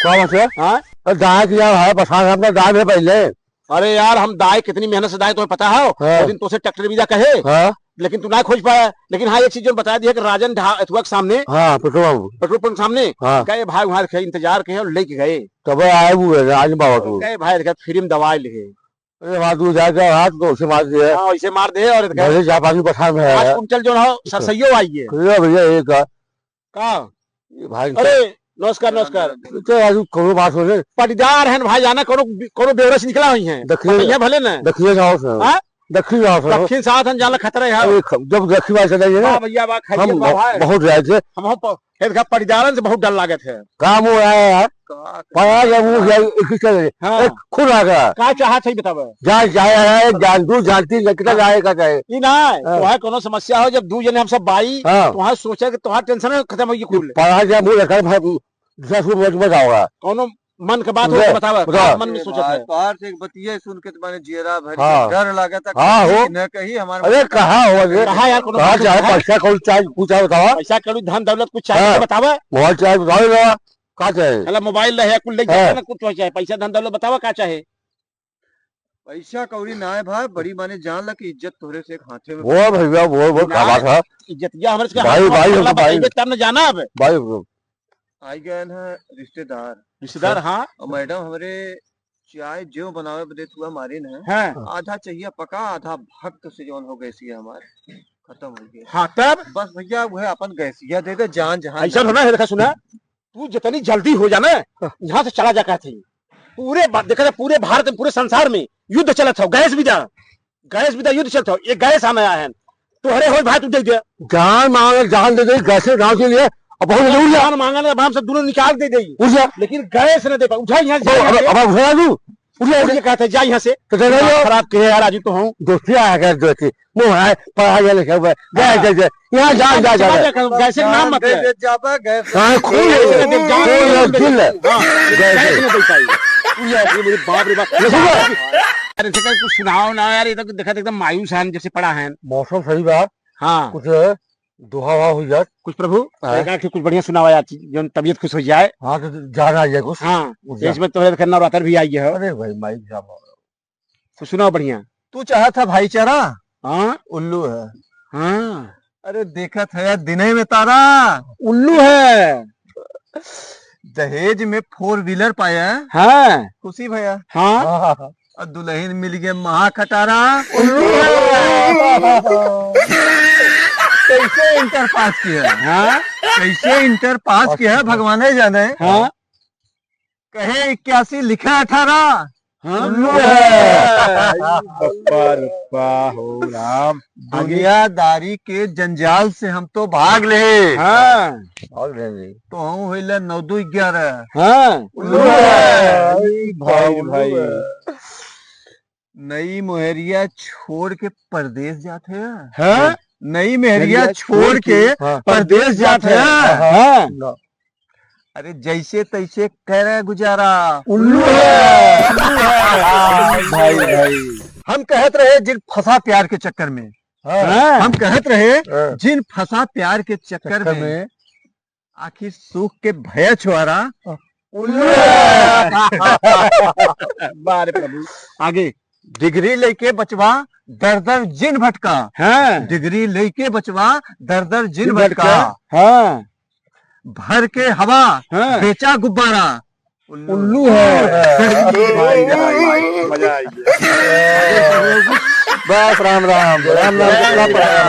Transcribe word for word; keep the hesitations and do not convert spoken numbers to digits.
का बात है? हाँ? अरे दाई के यार है, परेशान है, अपना दाई भी पहले। अरे यार, हम दाई कितनी मेहनत से दाई, तुम्हें पता है? हाँ। वो दिन तुझसे ट्रैक्टर बीजा कहे, हाँ। लेकिन तू ना खोज पाया। लेकिन हाँ, एक चीज जो बता दिया कि राजन ढा-, अथुआ के सामने, हाँ, पेट्रोल पंप। पेट्रोल पंप के सामने, हाँ। कहे भाई वहाँ रखे, इंतजार कहे और लेके गए। तब आए हुए राजन बाबा को। कहे भाई रखे, फ्री में दवाई लिखे। अरे वहाँ तू जाके हाथ को उसे मार दिया। हाँ, इसे मार दे और भले जा पानी पठान में है पाँच यार। कुंटल जो हो, सरसइयो आई है। अरे भैया, ये का? का? ये भाई अरे, नमस्कार, नमस्कार। तो आज कोनो बात हो रे? पटीदार हैं भाई, जाना कोनो, कोनो बेवरा से निकला हुई हैं। दक्षिण पटैया भले न। दक्षिण गाँव से। हाँ? दक्षिण गाँव से। दक्षिण साथ हम जाना खतरा है। अरे, ख-, जब दक्षिण गाँव से जाइए ना, वाह भैया, वाह, खैरियत हम बा भाई। बहुत जाए थे। हम, हम प-, हे देखा, पटीदारन से बहुत डर लागत है। काम हो रहा है यार। का पड़ा जब वो गया, इसी से हाँ। एक खून आ गया। का चाहत है बतावे? जा, जा, जा, जा, जान, तू जानती नहीं, कितना हाँ। जाए का चाहे। ई ना, हाँ। तोहार कोनो समस्या हो, जब दू जने हम सब बाई, हाँ। तोहार सोचे कि तोहार टेंशन खत्म होई कुल। पड़ा जब वो लड़का भाई, दूसरा शुरू मत, मत आओगा। कोनो मन के बात हो तो बतावे, बतावे। का मन में सोचत है? तोहार से एक बतिये सुन के तुम्हारे जियरा भर हाँ। के डर लागत है, हाँ, कहीं हो। न कहीं हमारे अरे, कहाँ हो रे? कहाँ यार, कोनो कहाँ बात चाहे, है? पैसा कौड़ी चाहे, कुछ चाहे बतावा। पैसा कौड़ी, धन दौलत कुछ चाहे हाँ। तो बतावा। मोबाइल चाहे बतावे ना, का चाहे? चला, मोबाइल रहे, कुल ले हाँ। जाते ना, कुछ तो चाहे, पैसा धन दौलत बतावा, का चाहे? पैसा कौड़ी ना है भाई, बड़ी माने जान ला कि इज्जत तोहरे से एक हाथे में वो भैया, वो, वो ना, का बात है? इज्जतिया हमरे से भाई, हाथ में भाई, पकड़ला, भाई। बताइबे तब न जाना अब। भाई, आई गए हैं रिश्तेदार। रिश्तेदार, हाँ। और मैडम हमरे चाय जो बनावे बदे थुआ मारिन है। हाँ। आधा चाहिए पका, आधा भक्त से जौन हो गैसिया हमार खत्म हो गया। हाँ, तब? बस भैया, वह अपन गैसिया दे दे, जान जहान ऐसा जान। हो ना, है, देखा सुना, तू जितनी जल्दी हो जाना, यहाँ से चला जा कहते हैं। पूरे बा-, देखा जाए, पूरे भारत में, पूरे संसार में युद्ध चलत हो, गैस विदा, गैस विदा युद्ध चलत हो, ये गैस हम आया है, तोहरे होई भाई तू दे दे। जान मांगे, जान दे दे, गैस के नाम के लिए, अब बहुत जरूरी है। जान मांगे ना, हम सब दोनों निकाल दे दे। उठ जा। लेकिन गैस न दे पा, उठा यहाँ से, अब, अब, यहाँ से। अब उठा तू, उठ जा, उठ जा। ये कहते, जा यहाँ से। तो दे दे। दिमाग खराब किए यार, आज तो हूँ। दोस्ती आया कर, दोस्ती। मुँह है, पढ़ा गया, लिखा हुआ है। गैस हाँ। दे दे। यहाँ जा, जा, जा, जा। गैस के नाम मत ले। जाबा, गैस। हाँ, खून गैस है। दे, जान खोल दे, दिल है। हाँ, गैस गैस है। न दे पाई। ये, ये मेरे बाप रे बाप। ये सुनो। अरे, इनसे कहीं कुछ सुनाओ ना यार, ये तो देखा, एकदम मायूस है, जैसे पड़ा है। मौसम सही बा। हाँ। कुछ दोहा वहा हो जाए। कुछ प्रभु, हाँ। एक आध कुछ बढ़िया सुनावा यार, जौन तबीयत खुश हो जाए। हाँ, तो जाना आ जाए कुछ। हाँ, कुछ तो जा। इसमें तोहरे देखा नवरात्र भी आई है। अरे भाई, माई साहब। तो सुनाओ बढ़िया। तू चाहत है भाईचारा? हाँ। उल्लू है। हाँ। अरे देखत है यार दिने में तारा। उल्लू है। दहेज में four wheeler पाया। हाँ। खुशी भैया। हाँ। हाँ, हाँ, हाँ। और दुल्हन मिल गए महा खटारा। उल्लू है। कैसे इंटर पास किया? हाँ। कैसे इंटर पास किया, भगवान ही जाने। हाँ। कहे इक्यासी लिखा अठारह। हाँ। उल्लू है। बप्पा, बप्पा, हो राम। दुनियादारी के जंजाल से हम तो भाग ले। हाँ। भाग ले। तो हम होइला नौ दू ग्यारह। हाँ। उल्लू है। भाई, भाई। नई मोहरिया छोड़ के परदेस जात है। हाँ? नई मोहरिया छोड़ के हाँ। परदेस जात है। हाँ। अरे जैसे तैसे करे गुजारा। उल्लू है। भाई, भाई। हम कहत रहे जिन फंसा प्यार के चक्कर में। हाँ। हम कहत रहे हाँ। जिन फंसा प्यार के चक्कर चक्कर में। में। आखिर सुख के भया छुआरा। हाँ। उल्लू है। वाह रे प्रभु। आगे। डिग्री लेके बचवा दर दर जिन भटका। हाँ। डिग्री लेके बचवा दर दर जिन जिन भटका। भटका। हाँ। भर के हवा हाँ। बेचा गुब्बारा। उल्लू है। भाई, भाई, भाई, मजा आ गया। बस राम राम, राम राम, कितना पड़ा?